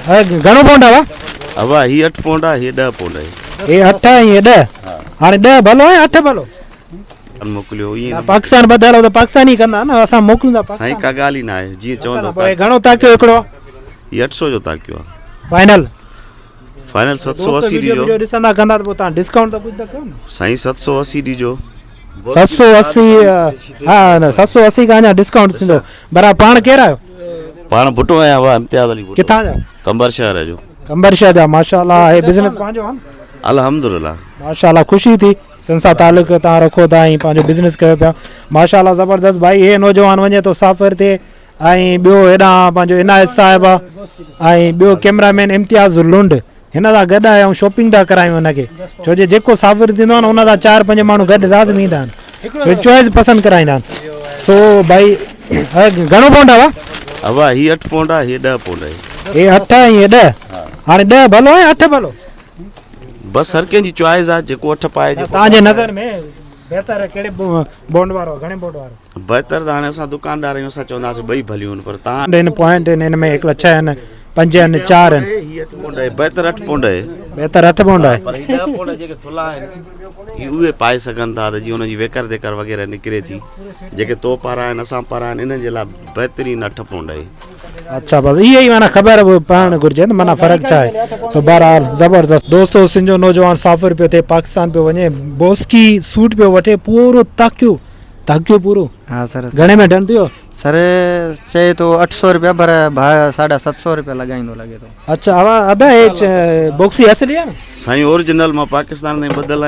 گهڻو پونڊ آ ابا هي 8 پونڊ آ هي 10 پونڊ آهي. هي 8 ۽ هي 10 هاڻي 10 ڀلو آهي 8 ڀلو. موڪليو ائين نه پاڪستان ٻڌل ته پاڪستاني ڪندا نه اسان موڪليون ٿا سائين ڪا ڳالهه ئي نه آهي جيئن چوندو پوء گهڻو تاڪيو هڪڙو هي 800 جو تاڪيو آ فائنل فائنل 780 ڏجو وڊيو ڏسندا ڪندا ته پوء تان ڊسڪائونٽ ته ڪجهه ته ڪيو نه سائين 780 ڏجو 780 ها نه 780 کان اڃا ڊسڪائونٽ ٿيندو برابر پاڻ ڪير آهيو پاڻ ڀٽو آهيان وا امتياز علي ڀٽو ڪٿان جا قمبر شهر جو قمبر شهر جا ماشاءالله هي بزنس پنهنجو آ نه الحمدلله ماشاءالله خوشي ٿي سن سان تعلق تان رکو ٿا ۽ پنهنجو بزنس ڪيو پيا ماشاءالله زبردست ڀائي هي نوجوان وڃي ٿو سافر تي ۽ ٻيو هيڏانهن پنهنجو عنايت صاحب آ ۽ ٻيو ڪيمرا مين امتياز لنڊ هن سان گڏ آيا آهيون شاپنگ ٿا ڪرايون هن کي ڇو جو جيڪو سافر ٿيندو آهي نه ان سان چار پنج ماڻهو گڏ لازمي ايندا آهن ڇو چوائس پسند ڪرائيندا آهن سو ڀائي گهڻو پونڊ آ ابا هي 8 پونڊ آ هي 10 پونڊ آهي هي 8 ۽ هي 10 هاڻي 10 ڀلو آهي 8 ڀلو بس هر ڪنهن جي چوائس آ جيڪو 8 پائي جيڪو توهان جي نظر ۾ بهتر ڪهڙي بونڊ وارو گهڻي بونڊ وارو بهتر ته هاڻي اسان دڪاندار آهيون اسان چونداسين ٻئي ڀليون آهن پر تان آهن پوائنٽ آهن ان ۾ هڪڙا ڇهه آهن پنج آهن چار آهن هي اٺ پونڊ آهي بهتر اٺ پونڊ آهي بهتر اٺ پونڊ آهي پر هي ڏهه پونڊ جيڪي ٿلها آهن هي اهي پائي سگهن ٿا ته جيئن انهن جي ويڪر تيڪر وغيره نڪري ٿي جيڪي تو پارا آهن اسان پارا آهن انهن جي لاء بهترين اٺ پونڊ آهي اچھا بس اهي ئي معنيٰ خبر پوڻ گهرجي ته معنيٰ فرق ڇا آهي سو بهرحال زبردست دوستو سنڌ جو نوجوان سافر پيو ٿئي پاڪستان پيو وڃي بوسڪي سوٽ پيو وٺي پورو تاڪيو تاڪيو پورو ها سر گهڻي ۾ ڊن ٿيو سر چئي ٿو اٺ سو روپيا پر ڀاء ساڍا ست سو روپيا لڳائيندو لڳي ٿو اچھا ادا هي بوڪسي اصلي آهي نه سائين اوريجنل مان پاڪستان تائين ٻڌل آهي.